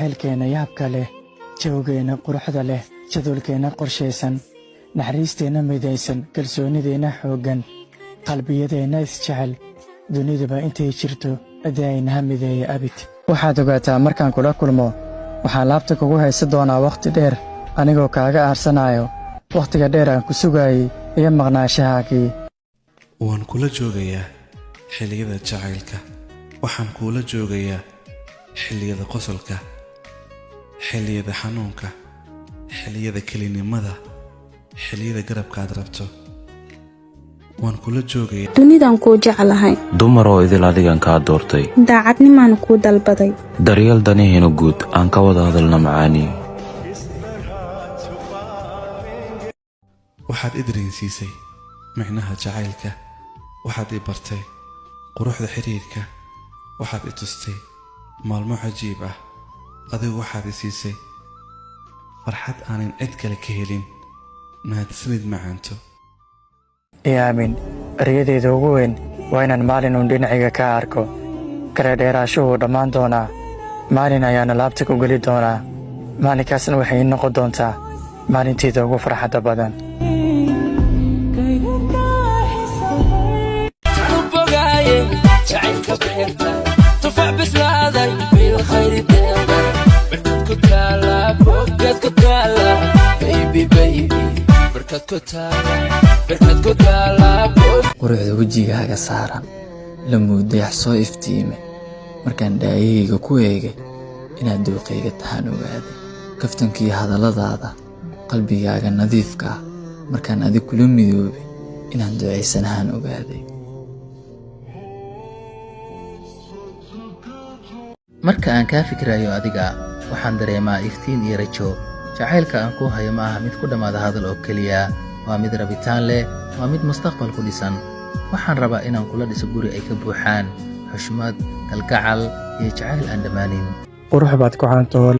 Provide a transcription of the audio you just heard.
Jacaylkeenna yaabka leh, jawgeenna quruxda leh, jadwalkeenna qorshaysan, naxariisteenna midaysan, kalsoonideenna xooggan, qalbiyadeenna isjecel, duniduba intay jirto adaayna ha mideeya abid. Waxaad ogaataa, markaan kula kulmo waxaan laabta kugu haysan doonaa wakhti dheer, anigoo kaaga aarsanayo wakhtiga dheer aan ku sugaayey iyo maqnaanshahaagii. Waan kula joogayaa xilliyada jacaylka. Waxaan kuula joogayaa xilliyada qosolka, xilliyada xanuunka, xilliyada kelinimada, xilliyada garabka aad rabto. Waan kula joogayaa. Dunidan kuu jeclahay. Dumar oo idil adigan kaa doortay. Daacadnimaan kuu dalbaday. Daryeel danihiina guud aan ka wada hadalna macaanii. Waxaad i dareensiisay micnaha jacaylka. Waxaad i bartay quruxda xiriirka. Waxaad i tustay maalmo cajiib ah. Adigu waxaad i siisay farxad aanan cid kale ka helin. Mahadsanid, macaanto. I aamin, ereyadeyda ugu weyn waa inaan maalin uun dhinacayga ka arko. Kala dheeraashuhu dhammaan doonaa, maalin ayaana laabta ku geli doonaa. Maalinkaasna waxay ii noqon doontaa maalintayda ugu farxadda badan. Bogaaye jacaylka beerta, tufac bislaaday, bilkhayri deeqay, barkad ku taala, bogad ku taala, baby baby, barkad ku taala, barkad ku taala. Quruxda wejigaaga saaran la muudayax soo iftiime. Markaan dhaayahayga ku eegay, inaad dooqayga tahaan ogaaday. Kaftankiiyo hadalladaada, qalbigaaga nadiifka ah, markaan adig kula midoobay, inaan ducaysanahaan ogaaday. Marka aan kaa fikirayo adiga, waxaan dareemaa iftiin iyo rajo. Jacaylka aan kuu hayo ma aha mid ku dhammaada hadal oo keliya. Waa mid rabitaan leh, waa mid mustaqbal ku dhisan. Waxaan rabaa inaan kula dhiso guri ay ka buuxaan xushmad, kalgacal iyo jacayl aan dhammaanin. Qurux baad ku caantool.